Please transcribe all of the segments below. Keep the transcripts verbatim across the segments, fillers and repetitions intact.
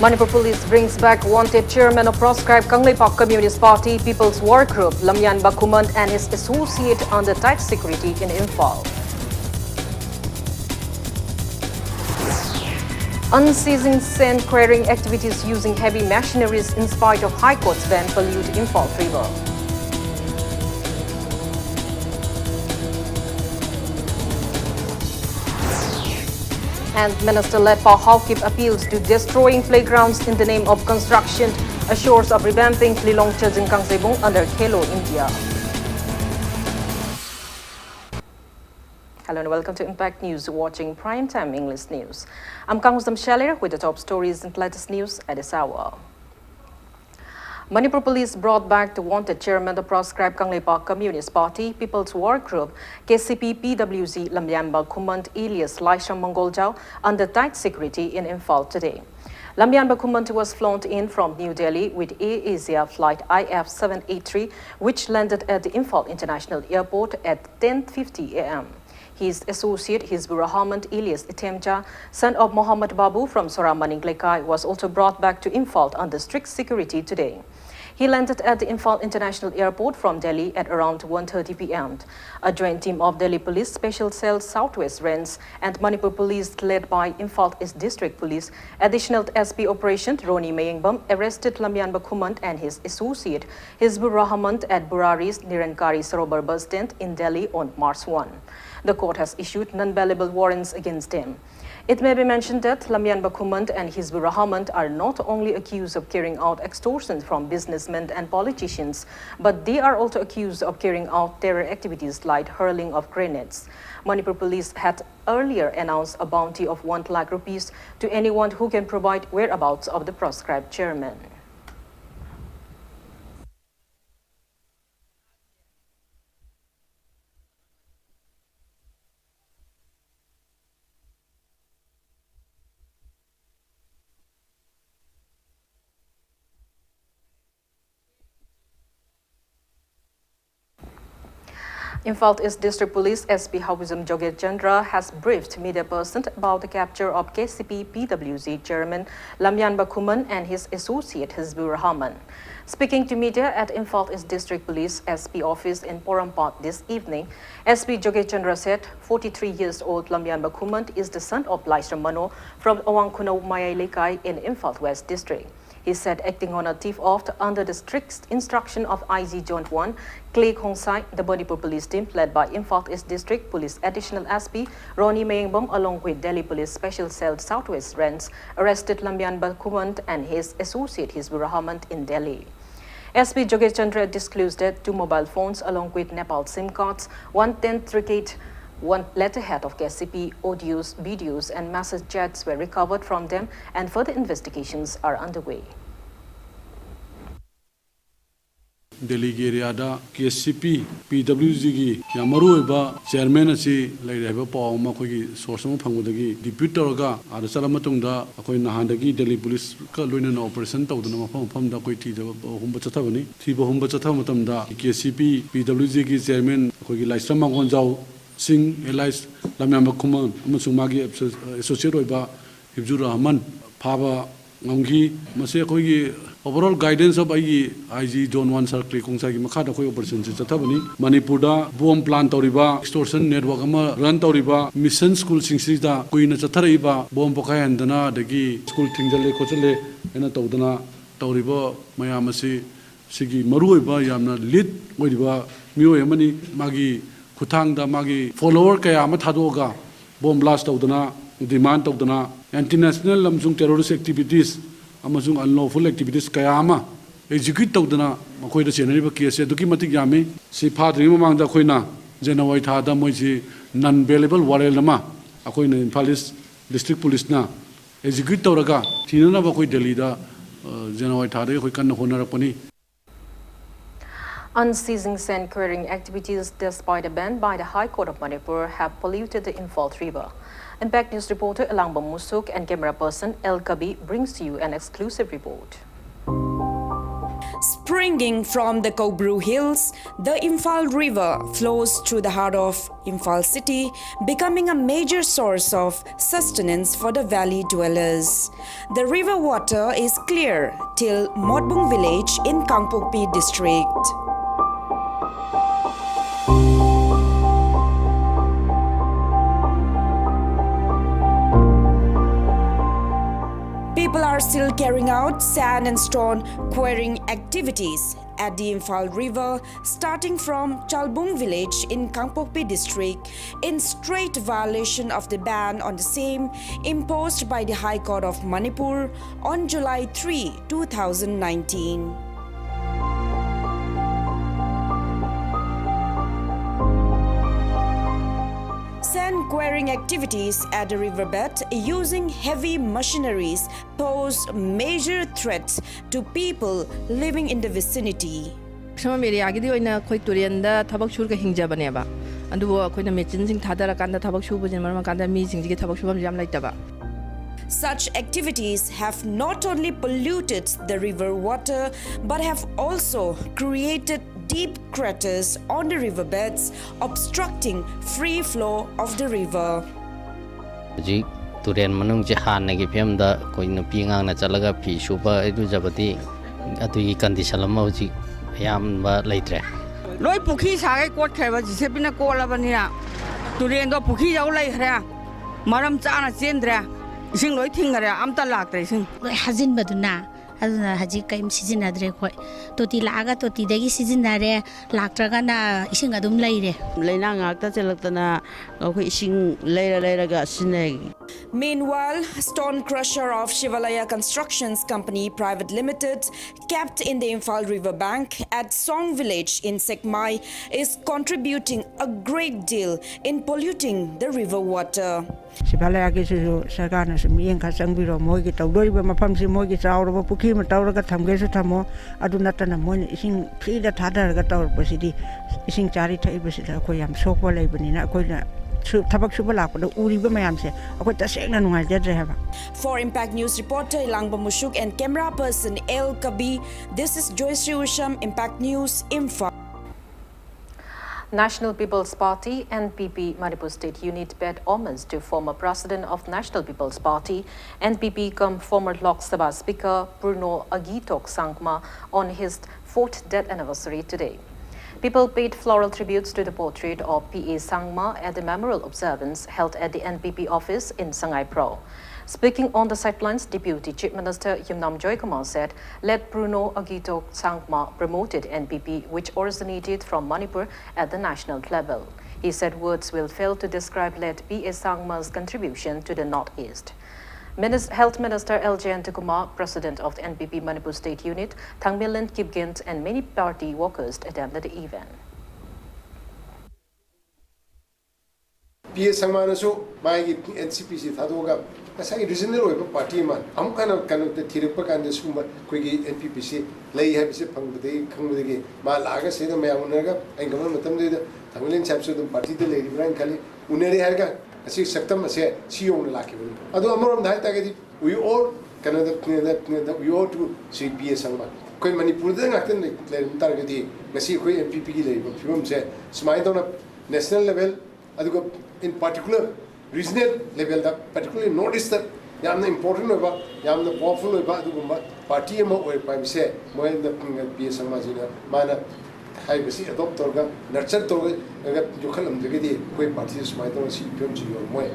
Manipur Police brings back wanted chairman of proscribed Kangleipak Communist Party People's War Group, Lamyanba Khumant, and his associate under tight security in Imphal. Unceasing sand quarrying activities using heavy machineries in spite of High Court's ban pollute Imphal River. And Minister Letpao Haokip appeals to destroying playgrounds in the name of construction, assures of revamping Lilong Chajing Kangseibung under Khelo India. Hello and welcome to Impact News, watching Prime Time English News. I'm Kangusdam Shalir with the top stories and latest news at this hour. Manipur Police brought back the wanted chairman of the proscribed Kangleipak Communist Party People's War Group, K C P P W G, Lamyanba Khumant alias Laisham Mongolchao, under tight security in Imphal today. Lamyanba Khumant was flown in from New Delhi with Air Asia flight I F seven eight three, which landed at the Imphal International Airport at ten fifty a m. His associate Hizbur Rahman alias Itemcha, son of Mohammad Babu from Sora Maning Lekai, was also brought back to Imphal under strict security today. He landed at the Imphal International Airport from Delhi at around one thirty p m. A joint team of Delhi Police Special Cell Southwest Range and Manipur Police, led by Imphal East District Police Additional S P Operation Roni Mayengbam, arrested Lamyanba Khumant and his associate Hizbur Rahman at Burari's Nirankari Sarobar bus stand in Delhi on March one. The court has issued non-bailable warrants against them. It may be mentioned that Lamyanba Khumant and Hizbur Rahman are not only accused of carrying out extortions from businessmen and politicians, but they are also accused of carrying out terror activities like hurling of grenades. Manipur Police had earlier announced a bounty of one lakh rupees to anyone who can provide whereabouts of the proscribed chairman. Imphal East District Police S P Hawizam Jogechandra has briefed media person about the capture of K C P P W G chairman Lamyanba Khuman and his associate Hizbur Rahman. Speaking to media at Imphal East District Police S P office in Porompat this evening, S P Jogechandra said forty-three years old Lamyanba Khuman is the son of Laisram Mano from Awang Khunau Mayai Lekai in Imphal West District. He said acting on a tip-off under the strict instruction of I G Zone one, Clay Khongsai, the Manipur Police team led by Imphal East District Police Additional S P Ronnie Mayengbam along with Delhi Police Special Cell Southwest Range arrested Lamyanba Khuman and his associate Hizbur Rahman in Delhi. S P Jogechandra disclosed that two mobile phones along with Nepal SIM cards, one ten tricade, one letterhead of K C P, audios, videos and message chats were recovered from them and further investigations are underway. ꯗꯦꯜꯂꯤꯒꯤ ꯑꯦꯔꯤꯌꯥꯗ K C ꯄꯤ ꯄꯤ W ꯖꯤꯒꯤ ꯌꯥꯝ ꯃꯔꯨ ꯑꯣꯏꯕ chairman ꯑꯁꯤ ꯂꯩꯔꯦ ꯍꯥꯏꯕ ꯄꯥꯎ ꯑꯃ ꯑꯩꯈꯣꯏꯒꯤ ꯁꯣꯔꯁ ꯑꯃ ꯐꯪꯕꯗꯒꯤ ꯗꯤꯄ꯭ꯌꯨꯠ ꯇꯧꯔꯒ ꯑꯥꯗ ꯆꯠꯂ ꯃꯇꯨꯡꯗ ꯑꯩꯈꯣꯏ ꯅꯍꯥꯟꯗꯒꯤ ꯗꯦꯜꯂꯤ ꯄꯨꯂꯤꯁꯀ ꯂꯣꯏꯅꯅ ꯑꯣꯄꯔꯦꯁꯟ ꯇꯧꯗꯅ ꯃꯐꯝ ꯃꯐꯝꯗ ꯑꯩꯈꯣꯏ ꯊꯤꯗꯕ ꯍꯨꯝꯕ ꯆꯠꯊꯕꯅꯤ꯫ ꯊꯤꯕ ꯍꯨꯝꯕ ꯆꯠꯊꯕ ꯃꯇꯝꯗ ꯀꯦ ꯁꯤ ꯄꯤ ꯄꯤ ꯗꯕ꯭ꯌꯨ ꯖꯤꯒꯤ ꯆꯤꯌꯔꯃꯦꯟ ꯑꯩꯈꯣꯏꯒꯤ ꯂꯥꯏꯁ꯭ꯔꯝ ꯃꯥꯡꯒꯣꯟꯖꯥꯎ ꯁꯤꯡ, ꯑꯦꯂꯥꯏꯁ ꯂꯝꯌꯥꯝꯕ ꯈꯨꯃꯟ ꯑꯃꯁꯨꯡ ꯃꯥꯒꯤ ꯑꯦꯁꯣꯁꯤꯌꯦꯠ ꯑꯣꯏꯕ ꯍꯤꯕꯖꯨꯔ ꯔꯍꯃꯟ ꯐꯥꯕ ꯉꯝꯈꯤ꯫ ꯃꯁꯤ ꯑꯩꯈꯣꯏꯒꯤ overall guidance of ꯑꯩꯒꯤ ꯑꯥꯏ ꯖꯤ ꯖꯣꯟ ꯋꯥꯟ ꯁꯥꯔ ꯀ꯭ꯂꯦ ꯈꯣꯡꯁꯥꯏꯒꯤ ꯃꯈꯥꯗ ꯑꯩꯈꯣꯏ ꯑꯣꯄꯔꯦꯁꯟꯁꯤ ꯆꯠꯊꯕꯅꯤ꯫ ꯃꯅꯤꯄꯨꯔꯗ ꯕꯣꯝ ꯄ꯭ꯂꯥꯟ ꯇꯧꯔꯤꯕ, ꯑꯦꯛꯁꯇꯣꯔꯁꯟ ꯅꯦꯠꯋꯥꯔꯛ ꯑꯃ ꯔꯟ ꯇꯧꯔꯤꯕ, ꯃꯤꯁꯟ ꯁ꯭ꯀꯨꯜꯁꯤꯡꯁꯤꯗ ꯀꯨꯏꯅ ꯆꯠꯊꯔꯛꯏꯕ ꯕꯣꯝ ꯄꯣꯈꯥꯏꯍꯟꯗꯅ ꯑꯗꯒꯤ ꯁ꯭ꯀꯨꯜ ꯊꯤꯡꯖꯤꯜꯂꯦ ꯈꯣꯠꯆꯤꯜꯂꯦ ꯍꯥꯏꯅ ꯇꯧꯗꯅ ꯇꯧꯔꯤꯕ ꯃꯌꯥꯝ ꯑꯁꯤ ꯁꯤꯒꯤ ꯃꯔꯨꯑꯣꯏꯕ ꯌꯥꯝꯅ ꯂꯤꯗ ꯑꯣꯏꯔꯤꯕ ꯃꯤꯑꯣꯏ ꯑꯃꯅꯤ꯫ ꯃꯥꯒꯤ ꯈꯨꯠꯊꯥꯡꯗ ꯃꯥꯒꯤ ꯐꯣꯂꯣꯋꯔ ꯀꯌꯥ ꯑꯃ ꯊꯥꯗꯣꯛꯑꯒ ꯕꯣꯝ ꯕ꯭ꯂꯥꯁ ꯇꯧꯗꯅ, ꯗꯤꯃꯥꯟ ꯇꯧꯗꯅ, ꯑꯦꯟꯇꯤ ꯅꯦꯁꯅꯦꯜ ꯑꯃꯁꯨꯡ ꯇꯦꯔꯣꯔꯤꯁ ꯑꯦꯛꯇꯤꯚꯤꯇꯤꯁ ꯑꯃꯁꯨꯡ ꯑꯟꯂꯣꯐꯨꯜ ꯑꯦꯛꯇꯤꯚꯤꯇꯤꯁ ꯀꯌꯥ ꯑꯃ ꯑꯦꯛꯖꯤꯀ꯭ꯌꯨꯠ ꯇꯧꯗꯅ ꯃꯈꯣꯏꯗ ꯆꯦꯟꯅꯔꯤꯕ ꯀꯦꯁꯁꯦ ꯑꯗꯨꯛꯀꯤ ꯃꯇꯤꯛ ꯌꯥꯝꯃꯤ꯫ ꯁꯤ ꯐꯥꯗ꯭ꯔꯤꯉꯩ ꯃꯃꯥꯡꯗ ꯑꯩꯈꯣꯏꯅ ꯖꯅꯋꯥꯔꯤ ꯊꯥꯗ ꯃꯣꯏꯁꯤ ꯅꯟ ꯕꯦꯂꯦꯕꯜ ꯋꯥꯔꯦꯟ ꯑꯃ ꯑꯩꯈꯣꯏꯅ ꯏꯝꯐꯥꯜ ꯏꯁ ꯗꯤꯁꯇ꯭ꯔꯤꯛ ꯄꯨꯂꯤꯁꯅ ꯑꯦꯛꯖꯤꯀ꯭ꯌꯨꯠ ꯇꯧꯔꯒ ꯊꯤꯅꯅꯕ ꯑꯩꯈꯣꯏ ꯗꯦꯜꯂꯤꯗ, ꯑ, ꯖꯅꯋꯥꯔꯤ ꯊꯥꯗꯒꯤ ꯑꯩꯈꯣꯏ ꯀꯟꯅ ꯍꯣꯠꯅꯔꯛꯄꯅꯤ꯫ Unceasing sand quarrying activities, despite a ban by the High Court of Manipur, have polluted the Imphal River. Impact News reporter Elangbam Musuk and camera person L Kabi brings to you an exclusive report. Springing from the Koubru Hills, the Imphal River flows through the heart of Imphal city, becoming a major source of sustenance for the valley dwellers. The river water is clear till Motbung village in Kangpokpi district. People are still carrying out sand and stone quarrying activities at the Imphal River, starting from Chalbung village in Kangpokpi district, in straight violation of the ban on the same imposed by the High Court of Manipur on July three, two thousand nineteen. Sand quarrying activities at the riverbed using heavy machineries pose major threats to people living in the vicinity. Maximum ꯑꯦꯔꯤꯌꯥꯒꯤꯗꯤ ꯑꯣꯏꯅ ꯑꯩꯈꯣꯏ ꯇꯨꯔꯦꯟꯗ ꯊꯕꯛ ꯁꯨꯔꯒ ꯍꯤꯡꯖꯕꯅꯦꯕ꯫ ꯑꯗꯨꯕꯨ ꯑꯩꯈꯣꯏꯅ ꯃꯦꯆꯤꯟꯁꯤꯡ ꯊꯥꯗꯔꯀꯥꯟꯗ ꯊꯕꯛ ꯁꯨꯕꯁꯤꯅ ꯃꯔꯝ ꯑꯣꯏꯔꯀꯥꯟꯗ ꯃꯤꯁꯤꯡꯁꯤꯒꯤ ꯊꯕꯛ ꯁꯨꯐꯝꯁꯨ ꯌꯥꯝ ꯂꯩꯇꯕ꯫ Such activities have not only polluted the river water but have also created deep craters on the riverbeds, obstructing free flow of the river. ꯍꯧꯖꯤꯛ ꯇꯨꯔꯦꯟ ꯃꯅꯨꯡꯁꯦ ꯍꯥꯟꯅꯒꯤ ꯐꯤꯕꯝꯗ ꯑꯩꯈꯣꯏ ꯅꯨꯄꯤ ꯑꯉꯥꯡꯅ ꯆꯠꯂꯒ ꯐꯤ ꯁꯨꯕ ꯏꯔꯨꯖꯕꯗꯤ ꯑꯗꯨꯒꯤ ꯀꯟꯗꯤꯁꯟ ꯑꯃ ꯍꯧꯖꯤꯛ ꯑꯌꯥꯝꯕ ꯂꯩꯇ꯭ꯔꯦ꯫ ꯂꯣꯏ ꯄꯨꯈ꯭ꯔꯤ ꯁꯥꯒꯩ ꯀꯣꯠꯈ꯭ꯔꯦꯕ, ꯖꯦ ꯁꯤ ꯕꯤꯅ ꯀꯣꯠꯂꯕꯅꯤꯅ꯫ ꯇꯨꯔꯦꯟꯗꯣ ꯄꯨꯈ꯭ꯔꯤꯗꯧ ꯂꯩꯈ꯭ꯔꯦ, ꯃꯔꯝ ꯆꯥꯅ ꯆꯦꯟꯗ꯭ꯔꯦ, ꯏꯁꯤꯡ ꯂꯣꯏ ꯊꯤꯡꯈꯔꯦ, ꯑꯝꯇ ꯂꯥꯛꯇ꯭ꯔꯦ ꯏꯁꯤꯡ꯫ ꯂꯣꯏ ꯍꯥꯖꯤꯟꯕꯗꯨꯅ꯫ ꯑꯗꯨꯅ ꯍꯧꯖꯤꯛ ꯀꯔꯤꯝ ꯁꯤꯖꯤꯟꯅꯗ꯭ꯔꯦ ꯑꯩꯈꯣꯏ꯫ ꯇꯣꯇꯤ ꯂꯥꯛꯑꯒ ꯇꯣꯇꯤꯗꯒꯤ ꯁꯤꯖꯤꯟꯅꯔꯦ, ꯂꯥꯛꯇ꯭ꯔꯒꯅ ꯏꯁꯤꯡ ꯑꯗꯨꯝ ꯂꯩꯔꯦ꯫ ꯂꯩꯅꯥꯡ ꯉꯥꯛꯇ ꯆꯦꯜꯂꯛꯇꯅ ꯑꯩꯈꯣꯏ ꯏꯁꯤꯡ ꯂꯩꯔ ꯂꯩꯔꯒ ꯁꯤꯖꯤꯟꯅꯩ꯫ Meanwhile, stone crusher of Shivalaya Constructions Company Private Limited, kept in the Imphal River bank at Song village in Sekmai, is contributing a great deal in polluting the river water. ꯁꯤꯚꯥꯂꯌꯥꯒꯤꯁꯤꯁꯨ ꯁꯔꯀꯥꯔꯅꯁꯨ ꯃꯤꯠꯌꯦꯡ ꯈꯔ ꯆꯪꯕꯤꯔꯣ꯫ ꯃꯣꯏꯒꯤ ꯇꯧꯗꯣꯔꯤꯕ ꯃꯐꯝꯁꯤ ꯃꯣꯏꯒꯤ ꯆꯥꯎꯔꯕ ꯄꯨꯈ꯭ꯔꯤ ꯑꯃ ꯇꯧꯔꯒ ꯊꯝꯒꯦꯁꯨ ꯊꯝꯃꯣ, ꯑꯗꯨ ꯅꯠꯇꯅ ꯃꯣꯏꯅ ꯏꯁꯤꯡ ꯐ꯭ꯔꯤꯗ ꯊꯥꯗꯔꯒ ꯇꯧꯔꯛꯄꯁꯤꯗꯤ ꯏꯁꯤꯡ ꯆꯥꯔꯤ ꯊꯛꯏꯕꯁꯤꯗ ꯑꯩꯈꯣꯏ ꯌꯥꯝ ꯁꯣꯛꯄ ꯂꯩꯕꯅꯤꯅ ꯑꯩꯈꯣꯏꯅ ꯁꯨ- ꯊꯕꯛ ꯁꯨꯕ ꯂꯥꯛꯄꯗ ꯎꯔꯤꯕ ꯃꯌꯥꯝꯁꯦ ꯑꯩꯈꯣꯏ ꯇꯁꯦꯡꯅ ꯅꯨꯡꯉꯥꯏꯖꯗ꯭ꯔꯦ ꯍꯥꯏꯕ꯫ For Impact News reporter Ilangba Mushuk and camera person L Kabi, this is Joyshri Usham, Impact News, Imphal. National People's Party, N P P, Manipur State Unit paid homage to former President of National People's Party, N P P, cum former Lok Sabha Speaker Bruno Agitok Sangma on his fourth death anniversary today. People paid floral tributes to the portrait of P A Sangma at the memorial observance held at the N P P office in Sangaipro. Speaking on the sidelines, Deputy Chief Minister Yumnam Joykumar said, "Late Bruno Agitok Sangma promoted N P P, which originated from Manipur at the national level." He said words will fail to describe late P A Sangma's contribution to the Northeast. Minis- Health Minister L Jayantakumar, President of the N P P Manipur State Unit, Thangmilen Kipgen, and many party workers attended the event. ꯄꯤ ꯑꯦ ꯁꯪꯃꯥꯅꯁꯨ ꯃꯥꯒꯤ N C ꯄꯤꯁꯤ ꯊꯥꯗꯣꯛꯑꯒ ꯉꯁꯥꯏꯒꯤ regional ꯑꯣꯏꯕ party ꯑꯃ ꯑꯃꯨꯛ ꯍꯟꯅ ꯀꯩꯅꯣꯗ ꯊꯤꯔꯛꯄ ꯀꯥꯟꯗ ꯁꯤꯒꯨꯝꯕ ꯑꯩꯈꯣꯏꯒꯤ ꯑꯦꯟ ꯄꯤ ꯄꯤꯁꯤ ꯂꯩ ꯍꯥꯏꯕꯁꯤ ꯐꯪꯕꯗꯒꯤ ꯈꯪꯕꯗꯒꯤ ꯃꯥ ꯂꯥꯛꯑꯒ ꯁꯤꯗ ꯃꯌꯥꯝ ꯎꯅꯔꯒ ꯑꯩꯅ ꯈꯪꯕ ꯃꯇꯝꯗꯨꯗ ꯊꯥꯡꯃꯩꯕꯟ ꯁꯥꯍꯦꯕꯁꯨ ꯑꯗꯨꯝ ꯄꯥꯔꯇꯤꯗ ꯂꯩꯔꯤꯕ꯭ꯔꯥ ꯍꯥꯏꯅ ꯈꯜꯂꯤ꯫ ꯎꯅꯔꯦ ꯍꯥꯏꯔꯒ ꯉꯁꯤ ꯁꯛꯇꯝ ꯑꯁꯦ ꯁꯤ ꯌꯧꯅ ꯂꯥꯛꯈꯤꯕꯅꯤ꯫ ꯑꯗꯣ ꯑꯃꯔꯣꯝꯗ ꯍꯥꯏ ꯇꯥꯔꯒꯗꯤ we all ꯀꯩꯅꯣꯗ ꯀꯩꯅꯣꯗ we all to ꯁ꯭ꯔꯤ ꯄꯤ ꯑꯦ ꯁꯪꯃꯥ꯫ ꯑꯩꯈꯣꯏ ꯃꯅꯤꯄꯨꯔꯗ ꯉꯥꯛꯇ ꯂꯩꯔꯝ ꯇꯥꯔꯒꯗꯤ ꯉꯁꯤ ꯑꯩꯈꯣꯏ ꯑꯦꯟ ꯄꯤ ꯄꯤꯒꯤ ꯂꯩꯔꯤꯕ ꯐꯤꯕꯝꯁꯦ ꯁꯨꯃꯥꯏꯅ ꯇꯧꯅ ꯅꯦꯁꯅꯦꯜ ꯂꯦꯚꯦꯜ ꯑꯗꯨꯒ in particular regional ꯂꯦꯚꯦꯜꯗ, particularly North East ꯇ ꯌꯥꯝꯅ ꯏꯝꯄꯣꯔꯇꯦꯟ ꯑꯣꯏꯕ, ꯌꯥꯝꯅ ꯄꯥꯋꯔꯐꯨꯜ ꯑꯣꯏꯕ ꯑꯗꯨꯒꯨꯝꯕ ꯄꯥꯔꯇꯤ ꯑꯃ ꯑꯣꯏꯔꯛꯄ ꯍꯥꯏꯕꯁꯦ ꯃꯣꯏꯅ ꯄꯤ ꯑꯦ ꯁꯪꯃꯥꯖꯤꯅ ꯃꯥꯅ ꯍꯥꯏꯔꯤꯕꯁꯤ ꯑꯦꯗꯣꯞ ꯇꯧꯔꯒ, ꯅꯔꯆꯔ ꯇꯧꯔꯒ ꯌꯣꯛꯈꯠꯂꯝꯗ꯭ꯔꯒꯗꯤ ꯑꯩꯈꯣꯏ ꯄꯥꯔꯇꯤꯁꯦ ꯁꯨꯃꯥꯏꯅ ꯇꯧꯔꯒ ꯁꯤ ꯐꯤꯕꯝꯁꯤ ꯌꯧꯔꯝꯃꯣꯏ꯫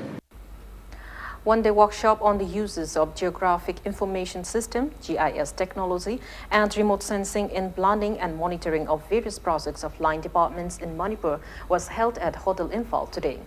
One-day workshop on the uses of Geographic Information System, G I S technology, and remote sensing in planning and monitoring of various projects of line departments in Manipur was held at Hotel Imphal today.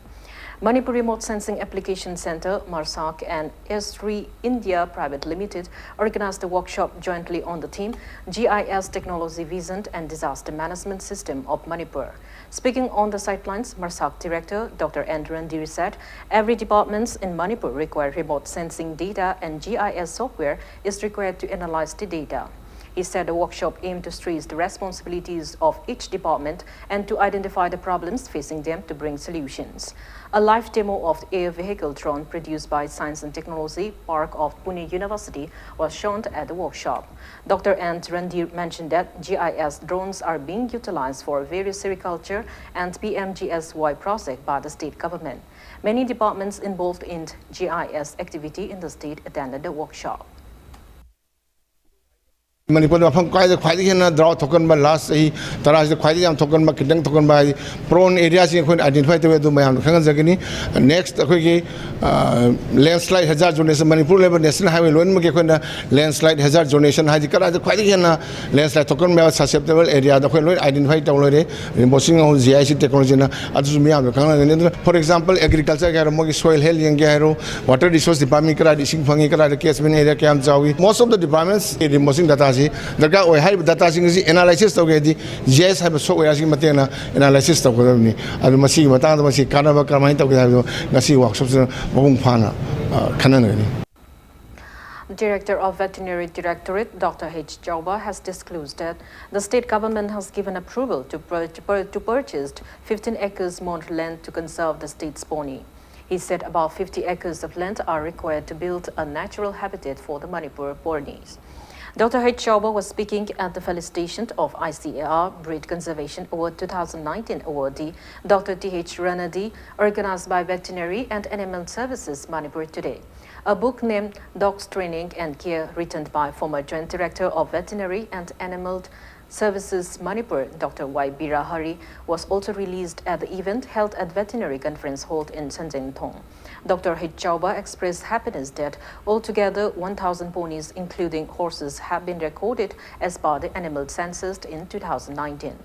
Manipur Remote Sensing Application Center, MARSAC, and Esri India Private Limited organized the workshop jointly on the theme G I S Technology Vision and Disaster Management System of Manipur. Speaking on the sidelines, MARSAC Director Doctor N Randiri said every departments in Manipur require remote sensing data and G I S software is required to analyze the data. He said the workshop aimed to stress the responsibilities of each department and to identify the problems facing them to bring solutions. A live demo of the air vehicle drone produced by Science and Technology Park of Pune University was shown at the workshop. Doctor N Randir mentioned that G I S drones are being utilized for various sericulture and P M G S Y project by the state government. Many departments involved in G I S activity in the state attended the workshop. ꯃꯅꯤꯄꯨꯔꯗ ꯃꯐꯝ ꯀꯥꯏꯗ ꯈ꯭ꯋꯥꯏꯗꯒꯤ ꯍꯦꯟꯅ drought ꯊꯣꯛꯀꯟꯕ, ꯂꯥꯁ ꯆꯍꯤ ꯇꯔꯥꯁꯤꯗ ꯈ꯭ꯋꯥꯏꯗꯒꯤ ꯌꯥꯝ ꯊꯣꯛꯀꯟꯕ, ꯈꯤꯇꯪ ꯊꯣꯛꯀꯟꯕ ꯍꯥꯏꯗꯤ ꯄ꯭ꯔꯣꯟ ꯑꯦꯔꯤꯌꯥꯁꯤꯡ ꯑꯩꯈꯣꯏꯅ ꯑꯥꯏꯗꯦꯟꯇꯤꯐꯥꯏ ꯇꯧꯋꯤ, ꯑꯗꯨ ꯃꯌꯥꯝꯗ ꯈꯪꯍꯟꯖꯒꯅꯤ꯫ ꯅꯦꯛꯁ ꯑꯩꯈꯣꯏꯒꯤ ꯂꯦꯟꯁ꯭ꯂꯥꯏꯠ ꯍꯦꯖꯥꯔ ꯖꯣꯟ, ꯃꯅꯤꯄꯨꯔ ꯂꯩꯕ ꯅꯦꯁꯅꯦꯜ ꯍꯥꯏꯋꯦ ꯂꯣꯏꯅꯃꯛꯀꯤ ꯑꯩꯈꯣꯏꯅ ꯂꯦꯟꯁ꯭ꯂꯥꯏꯠ ꯍꯦꯖꯥꯔ ꯖꯣꯟ ꯍꯥꯏꯗꯤ ꯀꯗꯥꯏꯗ ꯈ꯭ꯋꯥꯏꯗꯒꯤ ꯍꯦꯟꯅ ꯂꯦꯟꯁ꯭ꯂꯥꯏꯠ ꯊꯣꯛꯀꯟꯕ ꯌꯥꯕ ꯁꯁꯦꯞꯇꯦꯕꯜ ꯑꯦꯔꯤꯌꯥꯗ ꯑꯩꯈꯣꯏ ꯂꯣꯏ ꯑꯥꯏꯗꯦꯟꯇꯤꯐꯥꯏ ꯇꯧ ꯂꯣꯏꯔꯦ꯫ ꯔꯤꯝꯄꯣ ꯁꯤꯡ ꯖꯤ ꯑꯥꯏ ꯑꯦꯁ ꯇꯦꯛꯅꯣꯂꯣꯖꯤꯅ ꯑꯗꯨꯁꯨ ꯃꯤꯌꯥꯝꯗ ꯈꯪꯍꯟꯒꯅꯤ꯫ ꯑꯗꯨꯅ ꯐꯣꯔ ꯑꯦꯛꯖꯥꯝꯄꯜ ꯑꯦꯒ꯭ꯔꯤꯀꯜꯆꯔꯒꯤ ꯍꯥꯏꯔꯣ, ꯃꯣꯏꯒꯤ ꯁꯣꯏꯜ ꯍꯦꯜꯊ ꯌꯦꯡꯒꯦ ꯍꯥꯏꯔꯣ, ꯋꯥꯇꯔ ꯔꯤꯁꯣꯔꯁ ꯗꯤꯄꯥꯔꯠꯃꯦꯟ ꯀꯗꯥꯏꯗ ꯏꯁꯤꯡ ꯐꯪꯉꯤ, ꯀꯗꯥꯏꯗ ꯀꯦꯆꯃꯦꯟ ꯑꯦꯔꯤꯌꯥ ꯀꯌꯥꯝ ꯆꯥꯎꯏ, ꯃꯣꯁ ꯑꯣꯐ ꯗ ꯗꯤꯄꯥꯔꯠꯃꯦꯟꯁ ꯔꯤꯝꯄꯣ ꯁꯤꯡ ꯗꯇꯥꯁꯤ ꯗꯔꯀꯥꯔ ꯑꯣꯏ꯫ ꯍꯥꯏꯔꯤꯕ ꯗꯇꯥꯁꯤꯡ ꯑꯁꯤ ꯑꯦꯅꯥꯂꯥꯏꯁꯤꯁ ꯇꯧꯒꯦ ꯍꯥꯏꯗꯤ ꯖꯤ ꯑꯥꯏ ꯑꯦꯁ ꯍꯥꯏꯕ ꯁꯣꯐꯋꯦꯌꯔꯁꯤꯒꯤ ꯃꯇꯦꯡꯅ ꯑꯦꯅꯥꯂꯥꯏꯁꯤꯁ ꯇꯧꯒꯗꯕꯅꯤ꯫ ꯑꯗꯨ ꯃꯁꯤꯒꯤ ꯃꯇꯥꯡꯗ ꯃꯁꯤ ꯀꯥꯟꯅꯕ ꯀꯔꯝꯍꯥꯏꯅ ꯇꯧꯒꯦ ꯍꯥꯏꯕꯗꯨ ꯉꯁꯤ ꯋꯥꯔꯛꯁꯣꯞꯁꯤꯗ ꯃꯄꯨꯡ ꯐꯥꯅ ꯑ, ꯈꯟꯅꯒꯅꯤ꯫ Director of Veterinary Directorate, Doctor H Chauba, has disclosed that the state government has given approval to, pur- to, pur- to purchase fifteen acres more land to conserve the state's pony. He said about fifty acres of land are required to build a natural habitat for the Manipur ponies. Doctor H Chauba was speaking at the felicitation of I C A R Breed Conservation Award twenty nineteen awardee Doctor T H Ranade, organized by Veterinary and Animal Services Manipur today. A book named Dogs Training and Care, written by former Joint Director of Veterinary and Animal Services Manipur, Doctor Y Birahari, was also released at the event held at Veterinary Conference Hall in Sanjengthong. Doctor H Chauba expressed happiness that altogether one thousand ponies, including horses, have been recorded as per the animal census in two thousand nineteen.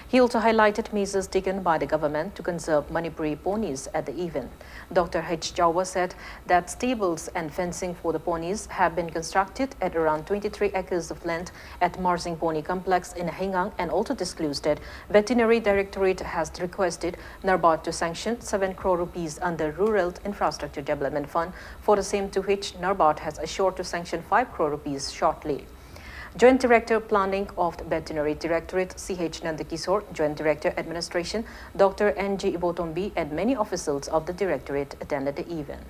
He also highlighted measures taken by the government to conserve Manipuri ponies at the event. Doctor H Chauba said that stables and fencing for the ponies have been constructed at around twenty-three acres of land at Marsing Pony Complex in Heingang, and also disclosed that Veterinary Directorate has requested NARBARD to sanction seven crore rupees under Rural Infrastructure Development Fund for the same, to which NARBARD has assured to sanction five crore rupees shortly. Joint Director Planning of the Veterinary Directorate, C H Nandakishore, Joint Director Administration, Doctor N G Ibotombi, and many officials of the directorate attended the event.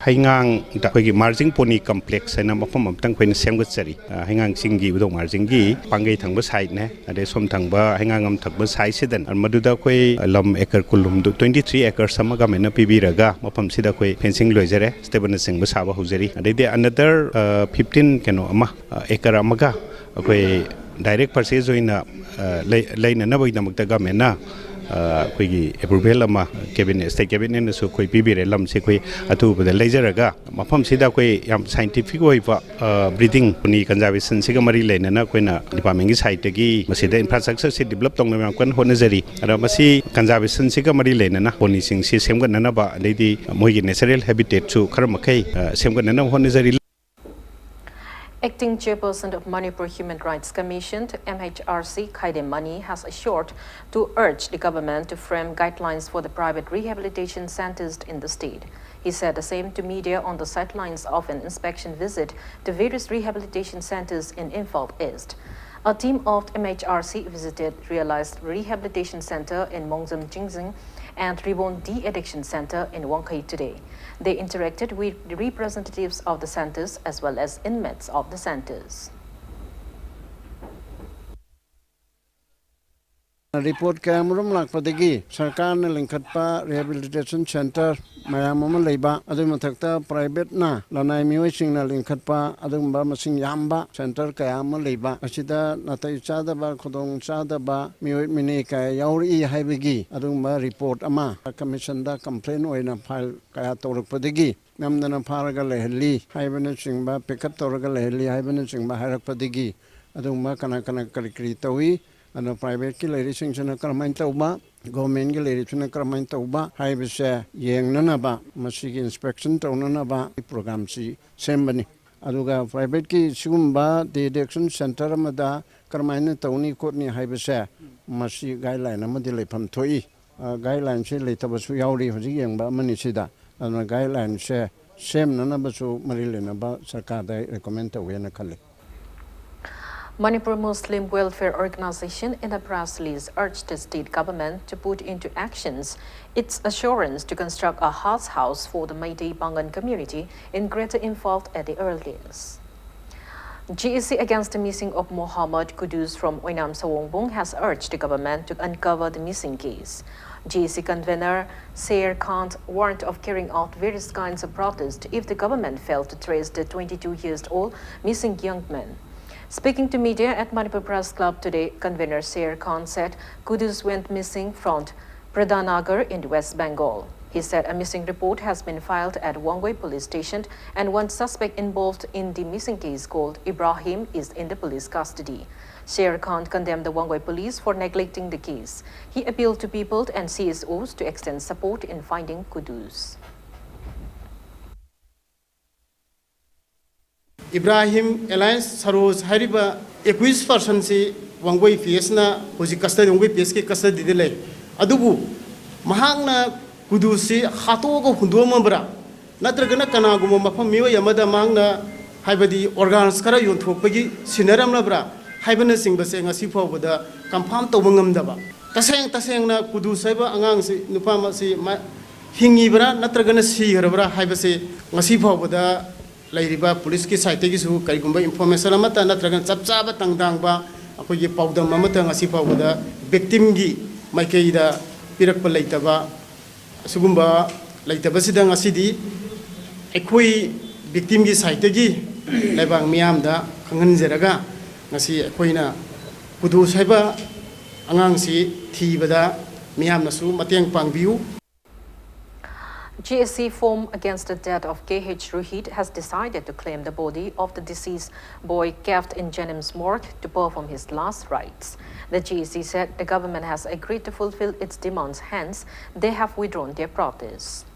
ꯍꯩꯉꯥꯡꯗ ꯑꯩꯈꯣꯏꯒꯤ Marjing pony complex ꯍꯥꯏꯅ ꯃꯐꯝ ꯑꯃꯇꯪ ꯑꯩꯈꯣꯏꯅ ꯁꯦꯝꯒꯠꯆꯔꯤ꯫ ꯑ, ꯍꯩꯉꯥꯡ ꯆꯤꯡꯒꯤ ꯎꯗꯧ ꯃꯥꯔꯖꯤꯡꯒꯤ ꯄꯥꯡꯒꯩ ꯊꯪꯕ ꯁꯥꯏꯠꯅꯦ, ꯑꯗꯩ ꯁꯣꯝ ꯊꯪꯕ ꯍꯩꯉꯥꯡ ꯑꯃ ꯊꯪꯕ ꯁꯥꯏꯠꯁꯤꯗ꯫ ꯃꯗꯨꯗ ꯑꯩꯈꯣꯏ ꯂꯝ ꯑꯦꯀꯔ ꯀꯨꯟꯍꯨꯝꯗꯣꯏ, twenty three acres ꯑꯃ ꯒꯃꯦꯟꯅ ꯄꯤꯕꯤꯔꯒ ꯃꯐꯝꯁꯤꯗ ꯑꯩꯈꯣꯏ fencing ꯂꯣꯏꯖꯔꯦ, ꯁ꯭ꯇꯦꯕꯜꯅꯆꯤꯡꯕ ꯁꯥꯕ ꯍꯧꯖꯔꯤ꯫ ꯑꯗꯩꯗꯤ another, ꯑ, fifteen ꯀꯩꯅꯣ ꯑꯃ, ꯑ, ꯑꯦꯀꯔ ꯑꯃꯒ ꯑꯩꯈꯣꯏ direct purchase ꯑꯣꯏꯅ, ꯑ, ꯂꯩ-, ꯂꯩꯅꯅꯕꯒꯤꯗꯃꯛꯇ ꯒꯃꯦꯟꯅ, ꯑ, ꯑꯩꯈꯣꯏꯒꯤ ꯑꯦꯄ꯭ꯔꯨꯚꯦꯜ ꯑꯃ ꯀꯦꯕꯤꯅꯦꯠ, ꯁ꯭ꯇꯦꯠ ꯀꯦꯕꯤꯅꯦꯠꯅꯁꯨ ꯑꯩꯈꯣꯏ ꯄꯤꯕꯤꯔꯦ꯫ ꯂꯝꯁꯦ ꯑꯩꯈꯣꯏ ꯑꯊꯨꯕꯗ ꯂꯩꯖꯔꯒ ꯃꯐꯝꯁꯤꯗ ꯑꯩꯈꯣꯏ ꯌꯥꯝ ꯁꯥꯏꯟꯇꯤꯐꯤꯛ ꯑꯣꯏꯕ, ꯑ, ꯕ꯭ꯔꯤꯗꯤꯡ ꯄꯣꯅꯤ ꯀꯟꯖꯥꯔꯕꯦꯁꯟꯁꯤꯒ ꯃꯔꯤ ꯂꯩꯅꯅ ꯑꯩꯈꯣꯏꯅ ꯗꯤꯄꯥꯔꯠꯃꯦꯟꯒꯤ ꯁꯥꯏꯠꯇꯒꯤ ꯃꯁꯤꯗ ꯏꯟꯐ꯭ꯔꯥꯁ꯭ꯇ꯭ꯔꯛꯆꯔꯁꯤ ꯗꯤꯕꯂꯞ ꯇꯧꯅꯕ ꯌꯥꯝ ꯀꯟꯅ ꯍꯣꯠꯅꯖꯔꯤ꯫ ꯑꯗꯣ ꯃꯁꯤ ꯀꯟꯖꯥꯔꯕꯦꯁꯟꯁꯤꯒ ꯃꯔꯤ ꯂꯩꯅꯅ ꯄꯣꯅꯤꯁꯤꯡꯁꯤ ꯁꯦꯝꯒꯠꯅꯅꯕ, ꯑꯗꯩꯗꯤ ꯃꯣꯏꯒꯤ natural habitatꯁꯨ ꯈꯔ ꯃꯈꯩ, ꯑ, ꯁꯦꯝꯒꯠꯅꯅꯕ ꯍꯣꯠꯅꯖꯔꯤ꯫ Acting Chairperson of Manipur Human Rights Commission, M H R C, Khaide Mani, has assured to urge the government to frame guidelines for the private rehabilitation centers in the state. He said the same to media on the sidelines of an inspection visit to various rehabilitation centers in Imphal East. A team of M H R C visited Realized Rehabilitation Center in Mongzam Jingzing and Ribon De-Addiction Center in Wangkhei today. They interacted with the representatives of the centers as well as inmates of the centers. Report ꯀꯌꯥꯃꯔꯨꯝ ꯂꯥꯛꯄꯗꯒꯤ ꯁꯔꯀꯥꯔꯅ ꯂꯤꯡꯈꯠꯄ rehabilitation centre ꯃꯌꯥꯝ ꯑꯃ ꯂꯩꯕ, ꯑꯗꯨꯒꯤ ꯃꯊꯛꯇ ꯄ꯭ꯔꯥꯏꯚꯦꯠꯅ ꯂꯅꯥꯏ ꯃꯤꯑꯣꯏꯁꯤꯡꯅ ꯂꯤꯡꯈꯠꯄ ꯑꯗꯨꯒꯨꯝꯕ ꯃꯁꯤꯡ ꯌꯥꯝꯕ ꯁꯦꯟꯇꯔ ꯀꯌꯥ ꯑꯃ ꯂꯩꯕ ꯑꯁꯤꯗ ꯅꯥꯇꯩ ꯆꯥꯗꯕ, ꯈꯨꯗꯣꯡ ꯆꯥꯗꯕ ꯃꯤꯑꯣꯏ ꯃꯤꯅꯦ ꯀꯌꯥ ꯌꯥꯎꯔꯛꯏ ꯍꯥꯏꯕꯒꯤ ꯑꯗꯨꯒꯨꯝꯕ ꯔꯤꯄꯣꯔꯠ ꯑꯃ ꯀꯃꯤꯁꯟꯗ ꯀꯝꯄ꯭ꯂꯦꯟ ꯑꯣꯏꯅ ꯐꯥꯏꯜ ꯀꯌꯥ ꯇꯧꯔꯛꯄꯗꯒꯤ ꯅꯝꯗꯅ ꯐꯥꯔꯒ ꯂꯩꯍꯜꯂꯤ ꯍꯥꯏꯕꯅꯆꯤꯡꯕ, ꯄꯤꯀꯦꯠ ꯇꯧꯔꯒ ꯂꯩꯍꯜꯂꯤ ꯍꯥꯏꯕꯅꯆꯤꯡꯕ ꯍꯥꯏꯔꯛꯄꯗꯒꯤ ꯑꯗꯨꯒꯨꯝꯕ ꯀꯅꯥ ꯀꯅꯥ ꯀꯔꯤ ꯀꯔꯤ ꯇꯧꯏ, ꯑꯗꯨꯅ ꯄ꯭ꯔꯥꯏꯚꯦꯠꯀꯤ ꯂꯩꯔꯤꯁꯤꯡꯁꯤꯅ ꯀꯔꯝꯍꯥꯏꯅ ꯇꯧꯕ, ꯒꯣꯔꯃꯦꯟꯒꯤ ꯂꯩꯔꯤꯁꯤꯅ ꯀꯔꯝꯍꯥꯏꯅ ꯇꯧꯕ ꯍꯥꯏꯕꯁꯦ ꯌꯦꯡꯅꯅꯕ, ꯃꯁꯤꯒꯤ ꯏꯟꯁꯄꯦꯛꯁꯟ ꯇꯧꯅꯅꯕ ꯄ꯭ꯔꯣꯒ꯭ꯔꯥꯝꯁꯤ ꯁꯦꯝꯕꯅꯤ꯫ ꯑꯗꯨꯒ ꯄ꯭ꯔꯥꯏꯚꯦꯠꯀꯤ ꯁꯤꯒꯨꯝꯕ ꯗꯤ ꯑꯦꯗꯤꯛꯁꯟ ꯁꯦꯟꯇꯔ ꯑꯃꯗ ꯀꯔꯝꯍꯥꯏꯅ ꯇꯧꯅꯤ ꯈꯣꯠꯅꯤ ꯍꯥꯏꯕꯁꯦ ꯃꯁꯤ ꯒꯥꯏꯗꯂꯥꯏꯟ ꯑꯃꯗꯤ ꯂꯩꯐꯝ ꯊꯣꯛꯏ꯫ ꯑ, ꯒꯥꯏꯗꯂꯥꯏꯟꯁꯦ ꯂꯩꯇꯕꯁꯨ ꯌꯥꯎꯔꯤ ꯍꯧꯖꯤꯛ ꯌꯦꯡꯕ ꯑꯃꯅꯤ ꯁꯤꯗ꯫ ꯑꯗꯨꯅ ꯒꯥꯏꯗꯂꯥꯏꯟꯁꯦ ꯁꯦꯝꯅꯅꯕꯁꯨ ꯃꯔꯤ ꯂꯩꯅꯕ ꯁꯔꯀꯥꯔꯗ ꯑꯩ ꯔꯤꯀꯃꯦꯟ ꯇꯧꯒꯦꯅ ꯈꯜꯂꯤ꯫ Manipur Muslim Welfare Organization in a press release urged the state government to put into actions its assurance to construct a Haj house for the Meitei Pangan community in Greater Imphal at the earliest. G E C against the missing of Mohammad Kudus from Oinam Sawongbung has urged the government to uncover the missing case. G E C convener Sher Khan warned of carrying out various kinds of protest if the government failed to trace the twenty-two years old missing young man. Speaking to media at Manipur Press Club today, convener Sher Khan said Kudus went missing from Pradhanagar in West Bengal. He said a missing report has been filed at Wangoi police station and one suspect involved in the missing case called Ibrahim is in the police custody. Sher Khan condemned the Wangoi police for neglecting the case. He appealed to people and C S Os to extend support in finding Kudus. Ibrahim alliance Saroj ꯍꯥꯏꯔꯤꯕ ꯑꯦꯀ꯭ꯌꯨꯁ ꯄꯔꯁꯟꯁꯤ ꯋꯥꯡꯒꯣꯏ ꯄꯤ ꯑꯦꯁꯅ ꯍꯧꯖꯤꯛ ꯀꯁꯇꯗꯤ, ꯋꯥꯡꯒꯣꯏ ꯄꯤ ꯑꯦꯁꯀꯤ ꯀꯁꯇꯗꯤꯗ ꯂꯩ꯫ ꯑꯗꯨꯕꯨ ꯃꯍꯥꯛꯅ ꯀꯨꯗꯨꯁꯤ ꯍꯥꯠꯇꯣꯛꯑꯒ ꯍꯨꯟꯗꯣꯛꯑꯝꯃꯕ꯭ꯔꯥ, ꯅꯠꯇ꯭ꯔꯒꯅ ꯀꯅꯥꯒꯨꯝꯕ ꯃꯐꯝ ꯃꯤꯑꯣꯏ ꯑꯃꯗ ꯃꯍꯥꯛꯅ, ꯍꯥꯏꯕꯗꯤ, ꯑꯣꯔꯒꯥꯟꯁ ꯈꯔ ꯌꯣꯟꯊꯣꯛꯄꯒꯤ ꯁꯤꯟꯅꯔꯝꯂꯕ꯭ꯔꯥ ꯍꯥꯏꯕꯅꯆꯤꯡꯕꯁꯦ ꯉꯁꯤ ꯐꯥꯎꯕꯗ ꯀꯟꯐꯥꯝ ꯇꯧꯕ ꯉꯝꯗꯕ꯫ ꯇꯁꯦꯡ ꯇꯁꯦꯡꯅ ꯀꯨꯗꯨꯁ ꯍꯥꯏꯕ ꯑꯉꯥꯡꯁꯤ, ꯅꯨꯄꯥ ꯑꯃꯁꯤ ꯃꯥ ꯍꯤꯡꯉꯤꯕ꯭ꯔꯥ ꯅꯠꯇ꯭ꯔꯒꯅ ꯁꯤꯈ꯭ꯔꯕ꯭ꯔꯥ ꯍꯥꯏꯕꯁꯤ ꯉꯁꯤ ꯐꯥꯎꯕꯗ ꯂꯩꯔꯤꯕ ꯄꯨꯂꯤꯁꯀꯤ ꯁꯥꯏꯠꯇꯒꯤꯁꯨ ꯀꯔꯤꯒꯨꯝꯕ ꯏꯟꯐꯣꯔꯃꯦꯁꯟ ꯑꯃꯠꯇ ꯅꯠꯇ꯭ꯔꯒꯅ ꯆꯞ ꯆꯥꯕ ꯇꯥꯡꯗꯥꯡꯕ ꯑꯩꯈꯣꯏꯒꯤ ꯄꯥꯎꯗꯝ ꯑꯃꯠꯇ ꯉꯁꯤ ꯐꯥꯎꯕꯗ ꯚꯤꯛꯇꯤꯝꯒꯤ ꯃꯥꯏꯀꯩꯗ ꯄꯤꯔꯛꯄ ꯂꯩꯇꯕ, ꯑꯁꯤꯒꯨꯝꯕ ꯂꯩꯇꯕꯁꯤꯗ ꯉꯁꯤꯗꯤ ꯑꯩꯈꯣꯏ ꯚꯤꯛꯇꯤꯝꯒꯤ ꯁꯥꯏꯠꯇꯒꯤ ꯂꯩꯕꯥꯛ ꯃꯤꯌꯥꯝꯗ ꯈꯪꯍꯟꯖꯔꯒ ꯉꯁꯤ ꯑꯩꯈꯣꯏꯅ ꯀꯨꯗꯨꯁ ꯍꯥꯏꯕ ꯑꯉꯥꯡꯁꯤ ꯊꯤꯕꯗ ꯃꯤꯌꯥꯝꯅꯁꯨ ꯃꯇꯦꯡ ꯄꯥꯡꯕꯤꯌꯨ꯫ G S C foam against the death of K H Rohit has decided to claim the body of the deceased boy kept in Jennings morgue to perform his last rites. The G S C said the government has agreed to fulfill its demands, hence they have withdrawn their protest.